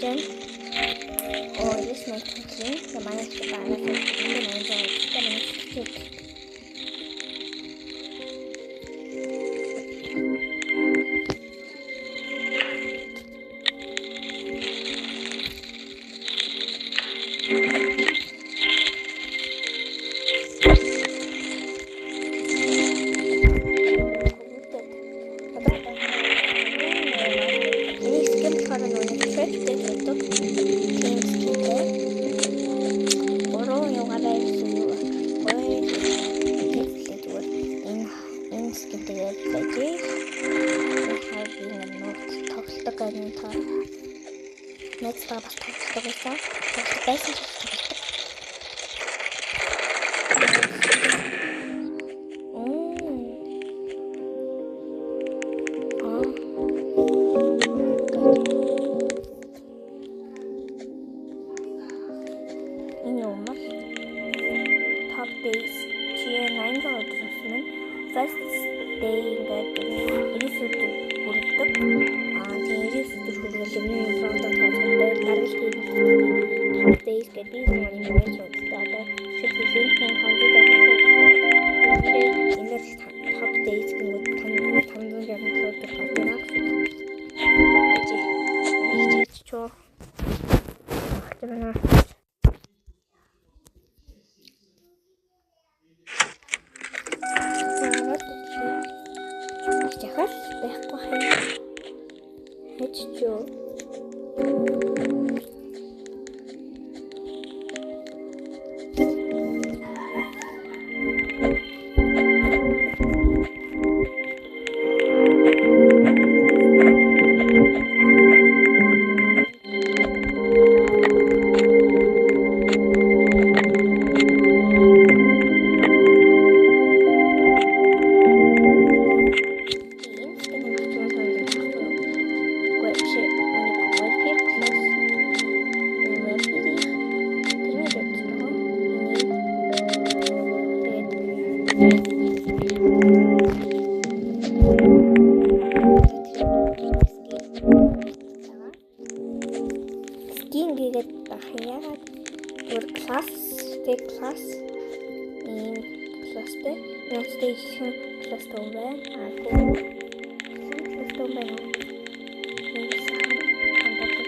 байна. Оо, 9 төгрөг. Тэгээ манай бараас 86 гэдэг манай чиг. Энэ skin болохоор нөгөө trap гэж байдаг. Тийм skin-тэй. Гурван югаараа ирсэн юу? Гурван хэвлээ зүгээр энэ skin-тэйгээр байж. Энэ би нэг тоглолдог гэдэг та найзтайгаа бас тоглолдог байсан. Тоглолдог байсан ч тоглолдог. Энэ юм бол top days чи 86 өдөр болсон байна. First day ингээд 99 өдөр хүргэдэг. Аа тийм 99 өдөр хүргээл өмнө product тавьсан дараалал тийм top days гэдэг би нэг юм байж байгаа. Одоо жишээлбэл энэ 567 энэ top days гингүүд 567 өдөр гарч байна гэсэн. Нэг чичүү. Багч байна. Яхал байхгүй хай. Хэччүү. Энэ skin авч санагдаж байхгүй юу? Үгүй биш ээ. Нэг vampire class. Vampire тэр мөр байгаа. Энийг тэгээд skin гээд байх яагаад бүр class тэг class ийм classтэй нөөцтэй ихэн classтай юм байна. Аагүй classтай юм байна. Нэг сайхан ханддаг.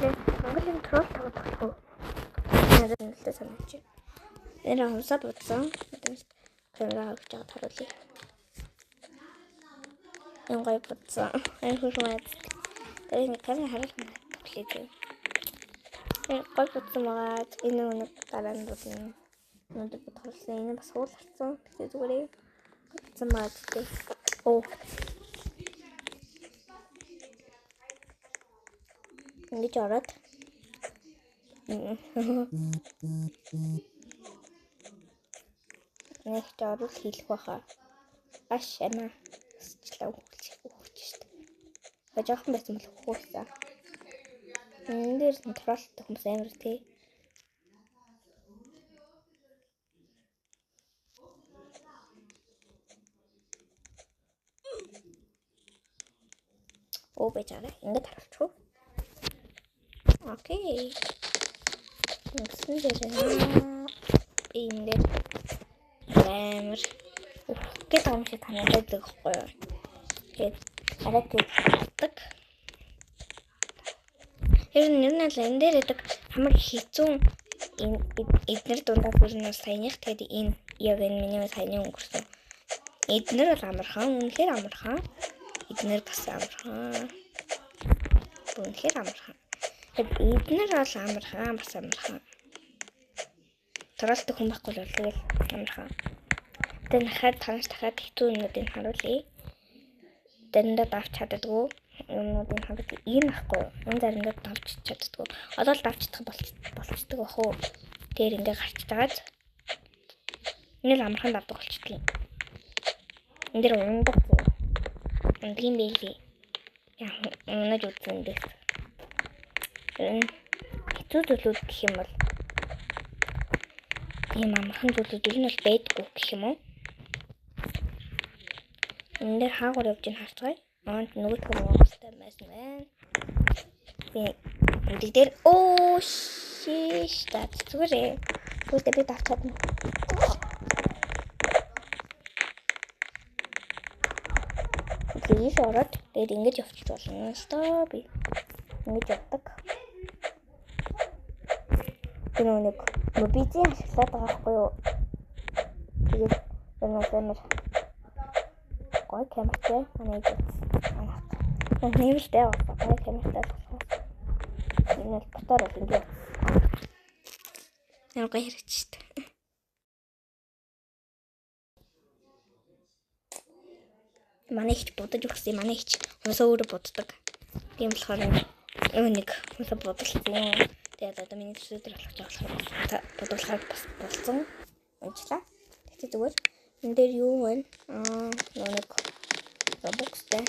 Нэг Монголын troll тоглох уу? Надад нэлээд санагдаж байна. Энэ хумсаа будсан. Камера авч байгаа харуулъя. Энэ гоё будсан. Энэ хөрхөн айц. Тэгээд нэг камера харуулах тоглоё зөө. Энэ гоё будсан байгаа. Энэ нэг дараа нь будна. Өнөөдөр би тоглосон. Энэ бас хууларсан. Тэгэхээр зүгээрээ будсан байгаа гэдэг. Оо. Ингэж ороод нэг ч оруул хийлэх байхаа. Аш амаа өсчлээ үхэж штт. Тэгээ жоохон байсан бол үхүүлсэн. Энэ дээр нь troll-тай хүмүүс амар тий. Оо байж байгаа. Ингээд харуулчих уу? Окей. Ингэсэн дээр би энэ дээр амар үхэх гээд байгаа юм шиг санагдаад байгаа байхгүй юу? Тэгээд арай тэгдэг. Тэр нь ер нь л энэ дээр байдаг амар хэцүү энэ эднэр дундаас ер нь саяных тэгээд энэ яг энэ миний саяны өнгөрсөн. Эднэр бол амархан, үнэхээр амархан. Эднэр бас амархан. Үнэхээр амархан. Тэгээд эднэр бол амархан, бас амархан. Troll-той хүн байхгүй бол тэгэл амархан. Тэгээд нахаад танаас дахиад хэцүү юмнуудыг харуулъя. Заримдаа давч чаддаггүй юмнуудыг харуулъя. Энэ ахгүй. Энэ заримдаа давч чаддаггүй. Одоо л давч чадах болцдог бах уу. Тэр ингээ гарч тагаад энэ л амархан давдаг болчдөг юм. Энэ дэр ундаг зөө. Ундаг юм байлээ. Яг унаж үзсэн дээр. Энэ хэцүү зүйлүүд гэх юм бол ийм амархан зүйлүүд ер нь бол байдаггүй гэх юм уу? Энэ дээр хаагур явж ин харцгаая. Аа нөгөөх нь явахтай байсан байна. Би гэдэг дээр оо шиш та зүгээр ээ. Тэгвэл би давч чадна. Тийш ороод тэгээд ингэж явчих болно л доо би. Ингэж явдаг. Би нэг мобизийн ашиглаад байгаа байхгүй юу? Тэгээд энэ амар гоё камертай манай гэж. Нэмэлтэй байна. Гоё камертай болохоор. Энэ бол мотор бол ингэж. Ямар гоё хэрэгч шүү дээ. Манай ихч будаж өгсөн. Манай ихч хүмүүсээ өөрөө буддаг. Тийм болохоор нэг хүмүүсээ будалсан. Тэгээд одоо миний төсөөдөр болох болохоор будуулахаар бас болсон. Унчлаа. Тэгтээ зүгээр энэ дээр юу вэ? Аа нэг Robux-тай.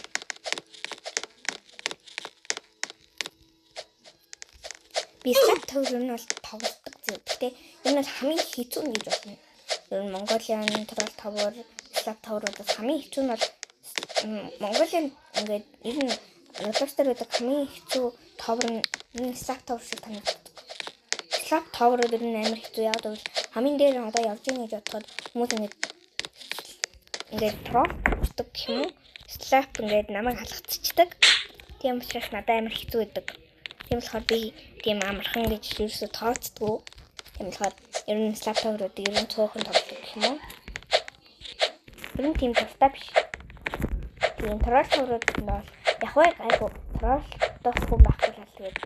Би Slap Tower нь бол тоглодог зү. Гэхдээ энэ бол хамгийн хэцүү нь гэж бодно. Ер нь Mongolian Troll Tower, Slap Tower-уудаас хамгийн хэцүү нь бол Монголын ингээд ер нь Roblox дээр байдаг хамгийн хэцүү tower нь Slap Tower шиг санагддаг. Slap Tower ер нь амар хэцүү. Яг гэвэл хамгийн дээр одоо явж гин гэж бодоход хүмүүс ингээд troll-чдаг гэх юм уу? Slap ингээд намайг халахцчихдаг. Тийм учраас надад амар хэцүү байдаг. Тийм болохоор би тийм амархан гэж ерөөсөө тооцдгоо. Тийм болохоор ер нь Slap Tower-уудыг ер нь цөөхөн тоглодог гэх юм уу? Ер нь тийм дуртай биш. Тийм troll tower-ууд нь бол яг бай гайгүй troll-дох хүн байхгүй л тэгээд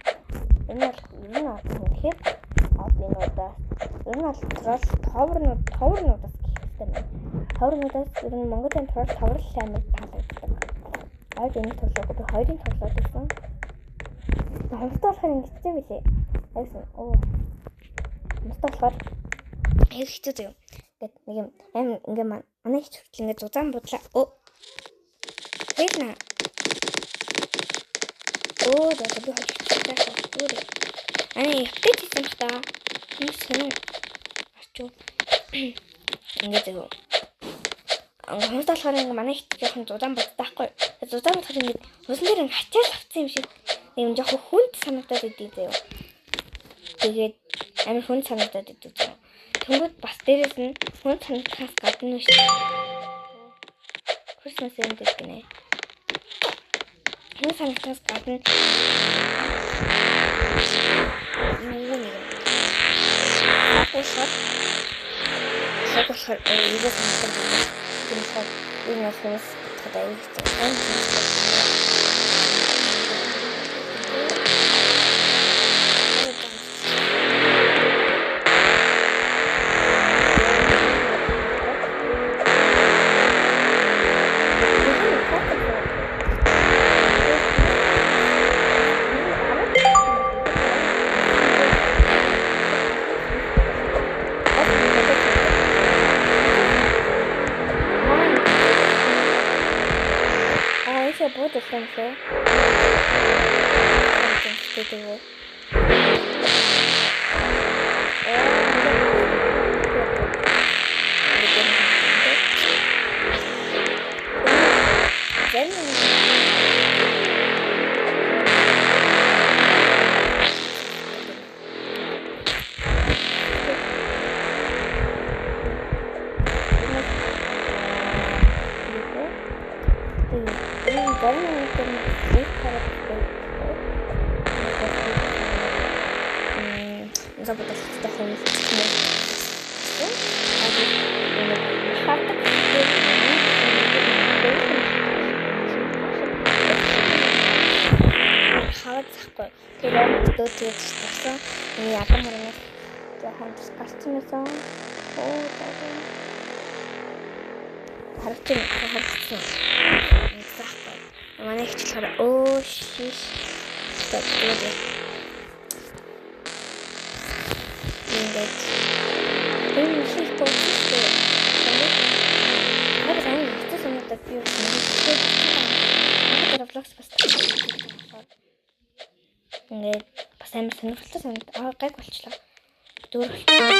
энэ бол ер нь үнэхээр обинуудаас ер нь бол troll tower-нуудаас гэх хэрэгтэй байна. Tower-нуудаас ер нь Монголын troll tower л амар таалагддаг. Хоёр энэ тоглоог би хоёрын тоглоод байсан. Хомстой болохоор ингэсэн билээ. Айсан оо. Хомстой болохоор аяг хэцүү заяа. Ингээд нэг юм амар ингээ манай их хүртэл ингээ зузаан будлаа. Өө. Тэгнэ. Оо за би хожигдчихлаа. Зүгээр. Ани апдейт хийсэн бах та. Энэ сонин арчуу. Ингээ заяа. Хомстой болохоор ингээ манай их жоохон зузаан буддаг байхгүй. Зузаан будахаар ингээ усан дээр ингээ хачаал авсан юм шиг. Нэг жоохон хүнд санагдаад идэв заяа. Тэгээд амар хүнд санагдаад идэв заяа. Тэнгүүд бас дээрээс нь хүнд санагдахаас гадна биш. Christmas event гэнэ. Хүнд санагдахаас гадна нэг нэг. Болохоор эвгүй санагдаад идэв. Тийм болохоор энэ бол хүмүүс бодоход аюул хэцүү. Манай их болохоор өө шиш гэдэг. Ингээд энэ шиг тооцсон. Надад амар хэцүү санагдаад би юу нэг Roblox бас ингээд бас амар сонирхолтой санагдаад аа гайг болчлаа. Зүгээр болчихлоо.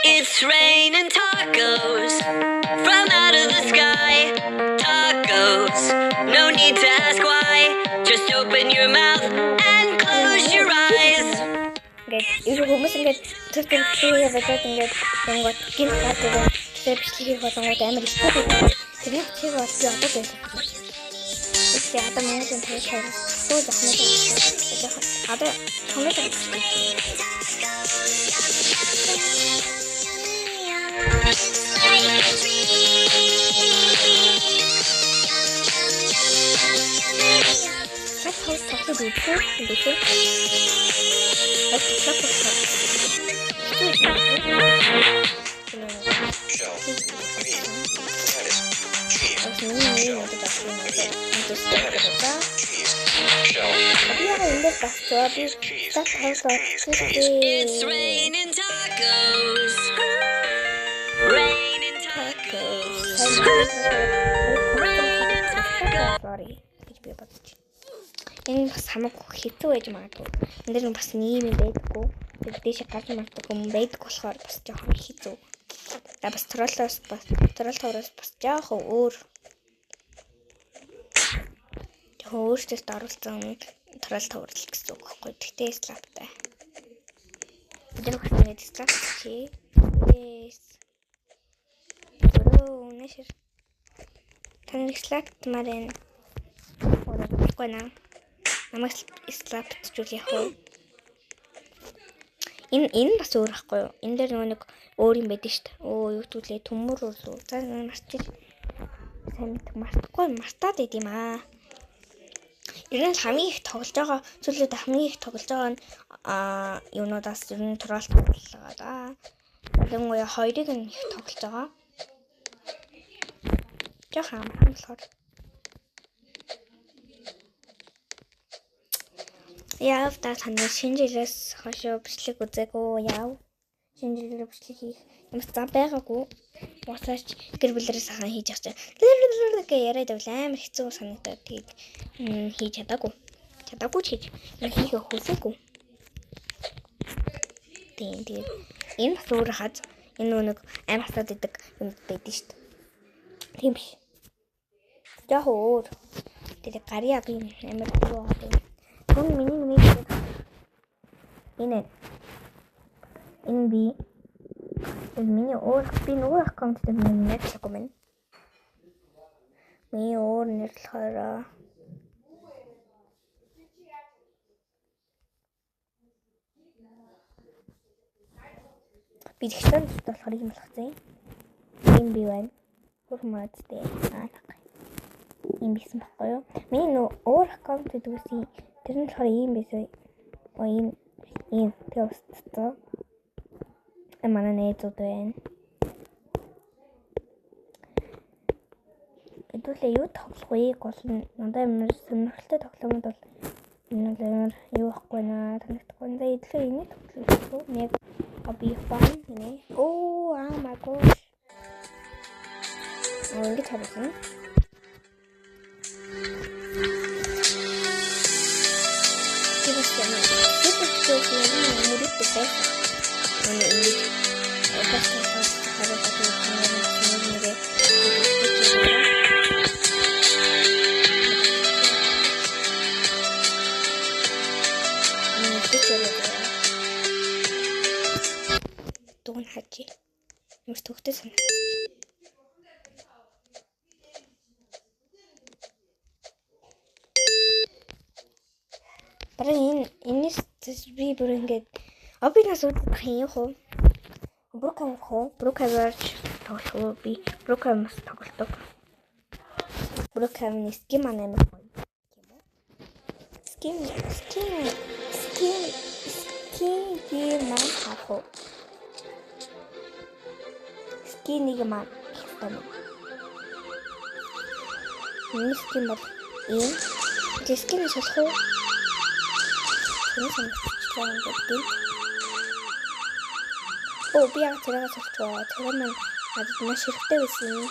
It's raining tacos. From out of the sky. Tacos. No need to ask why. Just open your mouth and close your eyes. Ингээд ер хүмүүс ингээд тэр тэр хийгээ болоод ингээд янгот гинт гардаг. Тэгэхээр бичлэг хийх болонгууд амар их байдаг. Тэрийг тэр бол би одоо байлаа. Тэгэхээр одоо Монголын тал тавьсан захмаг одоо томьёо тавьсан. Сая тоглож үзсэн юм бэ? It's raining tacos. Raining tacos. Raining tacos. Sorry. гэж би бодож. Энэ бас хамаагүй хэцүү байж магадгүй. Энэ дэр нь бас нэг юм байдаггүй. Тэр дээш гарч магадгүй юм байдаг болохоор бас жоохон хэцүү. За бас троллоос бас тролл тавраас бас жоохон өөр. Жоохон өөрчлөлт оруулсан тролл тавар л гэсэн үг байхгүй. Тэгтээ слаптай. Бид нар ингээд слап чи. Yes. Өрөө үнэшэр. Та нэг слаптмаар энэ. Болохгүй наа. Намайг слаптжүүл яах вэ? Энэ бас өөр байхгүй юу? Энэ дээр нөгөө нэг өөр юм байдаг шүү дээ. Өө юу гэдүүлээ төмөр үлээ. За мартчих. Сайн мэдэх мартахгүй мартаад байд юм аа. Ер нь хамгийн их тоглож байгаа зүйлүүд хамгийн их тоглож байгаа нь аа юунуудаас ер нь тролл тоглолоо да. Ялангуяа хоёрыг нь их тоглож байгаа. Жохон амархан болохоор. Яав та танд шинэ жилээс хойш бичлэг үзээгүй яав. Шинэ жилээр бичлэг хийх юм зам байгаагүй. Уусаач гэр бүлэрээ сайхан хийж явах чинь. Гэ яриад байвал амар хэцүү санагдаад тэгээд хийж чадаагүй. Чадаагүй ч хийж хийхээ хүсээгүй. Тийм тэгээд энэ бас өөр хаз энэ нэг амар хасаад идэг юм байдэн шүү дээ. Тийм биш. Жохоо өөр. Тэгээд гарья би амар юу байгаа. Түн миний нэмийг энэ энэ би энэ миний өөр би нөгөө аккаунт дээр нэрчлэхгүй байна. Миний өөр нэр болохоор би тэгсэн болохоор юм болгоцсон. Ийм би байна. Хурмаадтэй аа. Ийм бисэн баггүй юу? Миний нөгөө өөр аккаунт гэдэг үсэн. Тэр нь болохоор ийм байсан. Оо ийм ийм тэг устцсан. Манай найзууд байна. Хэдүүлээ юу тоглох вэ? Гол нь надад амар сонирхолтой тоглоомод бол энэ бол амар юу байхгүй наа санагдахгүй. За хэдүүлээ энийг тоглох. Нэг би фан гинэ. Оо аа my gosh. Ингэж харагдана. Дуун хажи. Ямар төгтэй санагдаж. Бараг энэ энэс би бүр ингээд обинаас үүдэх юм хөө. Брукхайвер хөө. Брукхайвер тоглох уу? Би Брукхайвер бас тоглодог. Брукхайверны скин маань амар гоё юм уу? Скин скин скин скин маань харах уу? Скинийг маань хэрэгтэй юм. Миний скин бол ийм. Скин солих уу? Энэ санагдчихлаа юм байна. Оо би яг тэрийг солихгүй. Тэр маань надад маш хэрэгтэй байсан юм.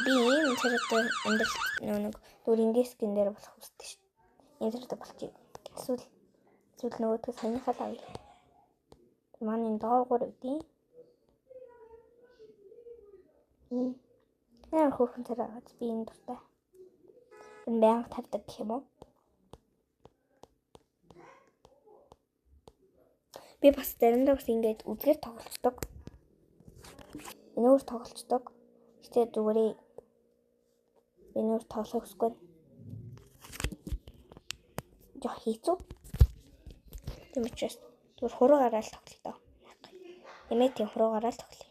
Би ийм царайтай амьдрал нэг зүгээр ингийн скин дээр болох хүсдэг шүү. Ийм царайтай болчих. Эсвэл нөгөөдгөө саяныхаа л авъя. Манай энэ доогуур үгүй. Амар хөөрхөн царай байгаа. Би энэ дуртай. Энэ байнга тавьдаг гэх юм уу? Би бас заримдаа бас ингээд үдгээр тоглолцдог. Энүүр тоглолцдог. Гэтэ зүгээрээ энүүр тоглох хүсэхгүй. Жох хийцүү. Тийм учраас зүгээр хуруугаараа л тоглолтоо. Эмээ тийм хуруугаараа л тоглоё.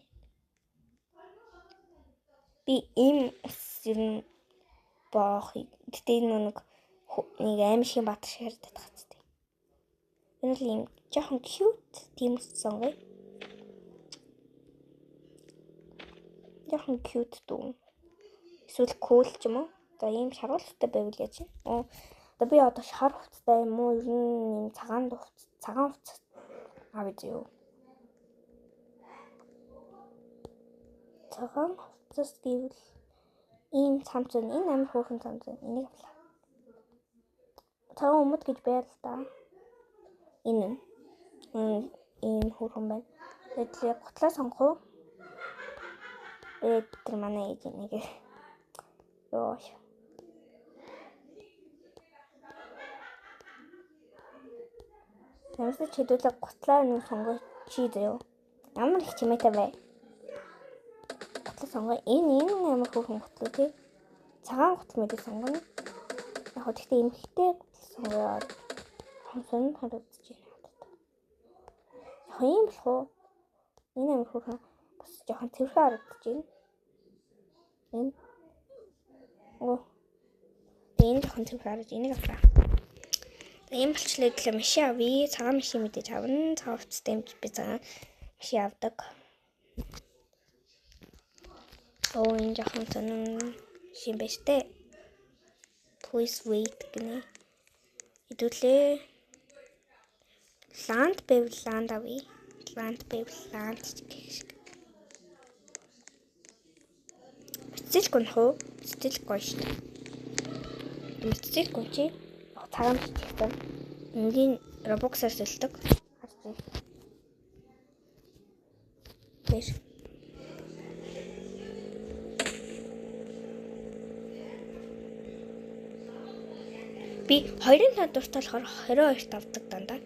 Би ийм ус ер нь боох. Гэтэ энэ нэг аим шиг бат шиг харагдах хэвчтэй. Энэ л ийм жоохон cute тийм ус сонгоё. Жоохон cute дүү. Эсвэл cool ч юм уу. За ийм шаргал хувцастай байвал яаж вэ? Одоо би одоо шар хувцастай юм уу? Ер нь ийм цагаан хувцас, цагаан хувцас авъя зөө. Цагаан хувцас гэвэл ийм цамц байна. Энэ амар хөөрхөн цамц байна. Энийг авлаа. Цагаан өмд гэж байр л да. Энэ нь ийм хөөрхөн байна. Тэгээд гутлаа сонгох уу? Тэр манай ээж нэг ёо. Ямарч хэдүүлээ гутлаа нэг сонгоо чи заяо. Ямар их чимээтэй бай. Гутлаа сонгоо. Энэ амар хөөрхөн гутлаа тий. Цагаан гутал мэдээ сонгоно. Яг хөө гэхдээ эмхтэй гутал сонгоо. Сонь харагдаж байна надад. Яг ийм болох уу? Энэ амар хөөрхөн бас жоохон цэвэрхэн харагдаж байна. Энэ. Оо. Энэ жоохон цэвэрхэн харагдаж энийг авлаа. Ийм болчлоо гэхлээр машин авъя. Цагаан машин мэдээж авна. Цагаан хувцастай юм би цагаан машин авдаг. Оо энэ жоохон сонин машин байж тээ. Please wait гинэ. Хэдүүлээ. Land байвал land авъя. Land байвал land гэх шиг. Мотоцикл гонх уу? Мотоцикл гоё шүү дээ. Мотоцикл гоо чи. Цагаан бичихтэй. Энгийн Roblox-аар сэлдэг. Харж байна. Тэр. Би 2-ын таад дуртай болохоор 22-т авдаг дандаа.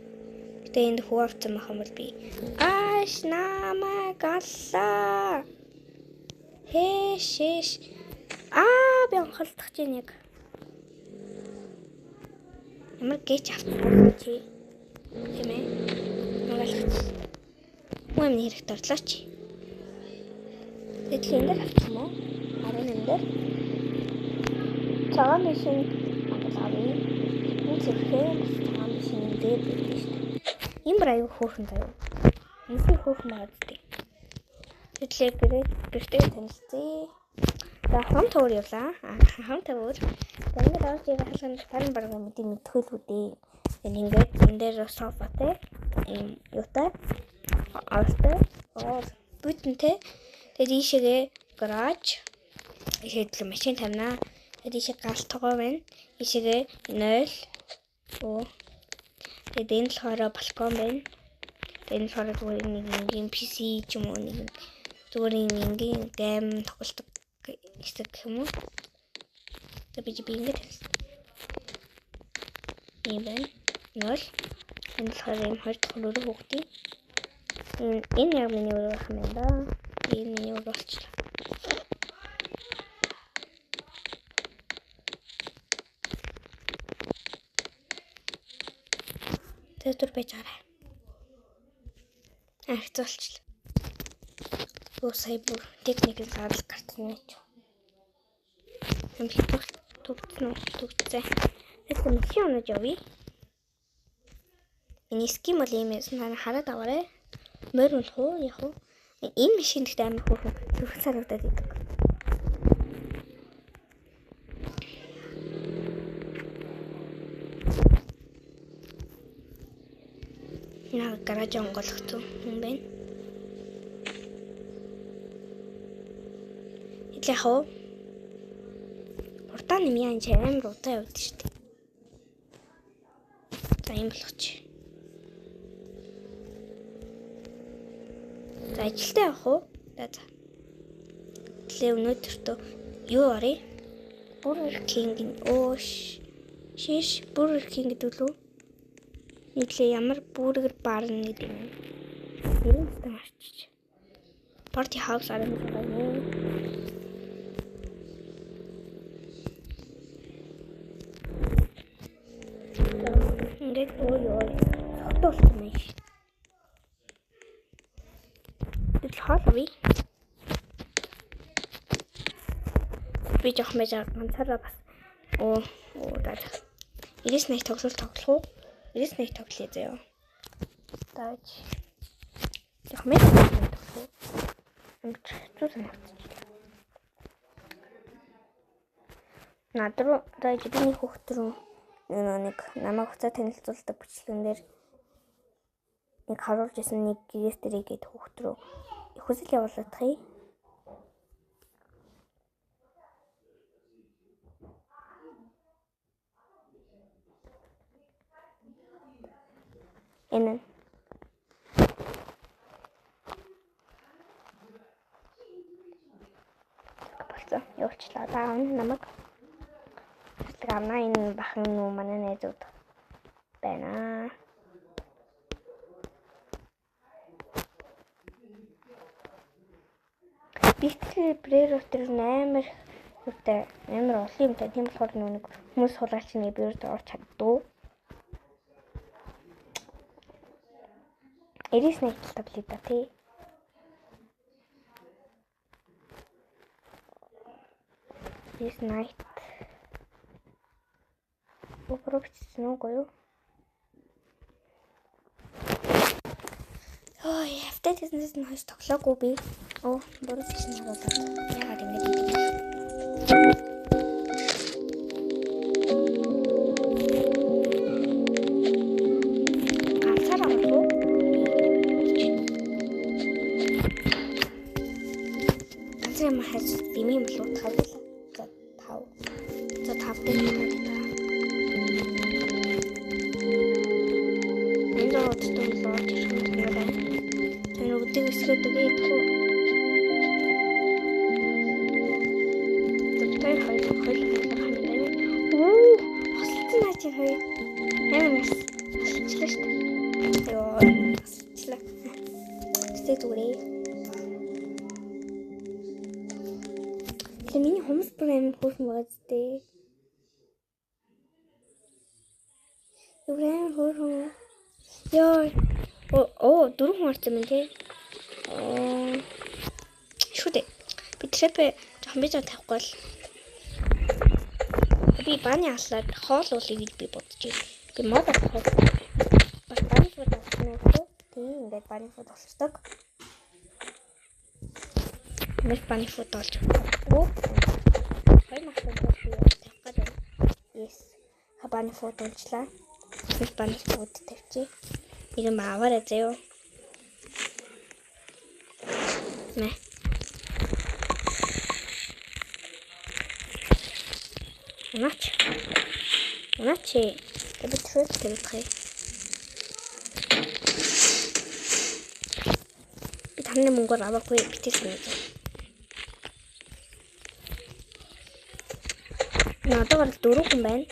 Гэтэ энд хүү авсан байх юм бол би ааш намайг аллаа. Хэш. Аа би онхолдох чинь яг. Ямар гэж авсан чи. Тийм ээ. Нугалах. Мөн юм хэрэгт орлоо чи. Тэгэхдээ энэ дээр авчих юм уу? 18 дээр. Цагаан машин авъя. Энэ зэрхээ бас цагаан машин дээр байдаг шүү дээ. Энэ бүр аюу хөөрхөн заяа. Энэ хөөрхөн байгаа зү. Тэгэхээр гэртээ танилцъя. За хам төвөр явлаа. Хам төвөр. Ингээд орж ирэх халганд тань бараг мэдээ мэдэх л үү. Ингээд энэ дээр софатай ийм юутай ортой. Бүтэнтэй. Тэгээд ийшээгээ гараж ийшээ машин тавина. Тэгээд ийшээ гал тогоо байна. Ийшээгээ 0. Тэгээд энэ болохоор балкон байна. Тэгээд энэ болохоор зүгээр нэг ингийн PC ч юм уу нэг зүгээр ингийн гейм тоглолдог хэсэг гэх юм уу. Тэгээд би ингэж тавьсан. Ийм байна. 0. Энэ болохоор ийм хоёр дахь өрөө хүүхдийн. Энэ яг миний өрөө байх юм байна да. Энэ миний өрөө болчихлоо. Тэгээд түр байж гараа. Хэцүү болчихлоо. Оо сая бүр техникийн зардал гарсан юм чи. Юм хэцүү төгцсөн үү? Төгцсөн. Тэгэхээр машин унаж явъя. Миний ским бол ийм байсан. Та хараад аваарай. Морь унах уу? Яг уу? Энэ машин гэхдээ амар хөөрхөн зүрх санагдаад идэг. Энэ гараж онгойлгоцсон юм байна. Яг уу? Хурдан юм яа энэ амар удаан явдаг шүү дээ. За ийм болгоч. За ажилтаа явах уу? За за. Тэглээ өнөөдөртөө юу оръё? Burger King-ийн өөш. Шиш Burger King гэдэг лүү? Нийтлээ ямар бургер бар гэдэг юм. Нэрийн тань марчиж. Party House 16 байна. Ингээд ой ой. Цогтолсон юм шиг. Тэгэл хоол авъя. Би жоох мэж ганцаараа бас оо даа. 99 тоглол тоглох уу? 99 тоглоё заяа. Тааж. Жоох мэж тоглох уу? Ингээд хэцүү санагдчихлаа. Над руу одоо бидний хүүхд рүү нэг намайг хуцаа танилцуулдаг бичлэгэн дээр нэг харуулж исэн нэг гэрээс гээд хүүхд рүү хүсэл явуулах юм. Энэ болсон. Явуулчлаа. За энэ намайг хүсэл авна. Энэ бахан нүү манай найзууд байна. Битгий Брэротер амар юутай амар олон юмтай. Тийм болохоор нэг хүмүүс хулгайч нэг би өөртөө орч чаддгүй. 99 тоглоё да тий. This night. Попробуйте үгүй юу? Ой, апдейт хийснээс нь хойш тоглоогүй би. Оо, буруу гэсэн харуулаад. Яагаад ингэж хийдэг юм? Ганцаар авах уу? Ганцаар юм хайж дэмий юм болов тав. За тав. За тав дээр та. Энэ одтой бол орж ирэх юм байна. Тэр өдөг өсгөөд өгье тхүү. Тэр хоёр хоёр хамт байна. Оо, хосолцсон наа чи хоёр. Амар нас хосолчлаа шүү дээ. Йоо, хосолчлаа. Тэсээ зүгээрээ. Тэр миний хүмүүс бүр амар хөөрхөн байгаа зү. Бүр амар хөөрхөн. Йоо. Оо, дөрөв хүн орсон юм тий. Оо. Шүү дээ. Би трэпэ жоохон бижаа тавихгүй л. Би баны алаад хоол уулыг гэж би бодож байна. Би мод авах. Бас баны фуд авах нь үү? Тий, ингээд баны фуд олцдог. Мэр баны фуд олж чадахгүй. Хоёр махсан би тавих гээд байна. Yes. Ха баны фуд олжлаа. Мэр баны фуд тавьчих. Нэг юм аваарай заяо. Мэ. Унаач. Унаач. Би трip тавих. Би таны мөнгөөр аваагүй битээс санаж. Надад бол дөрөв хүн байна.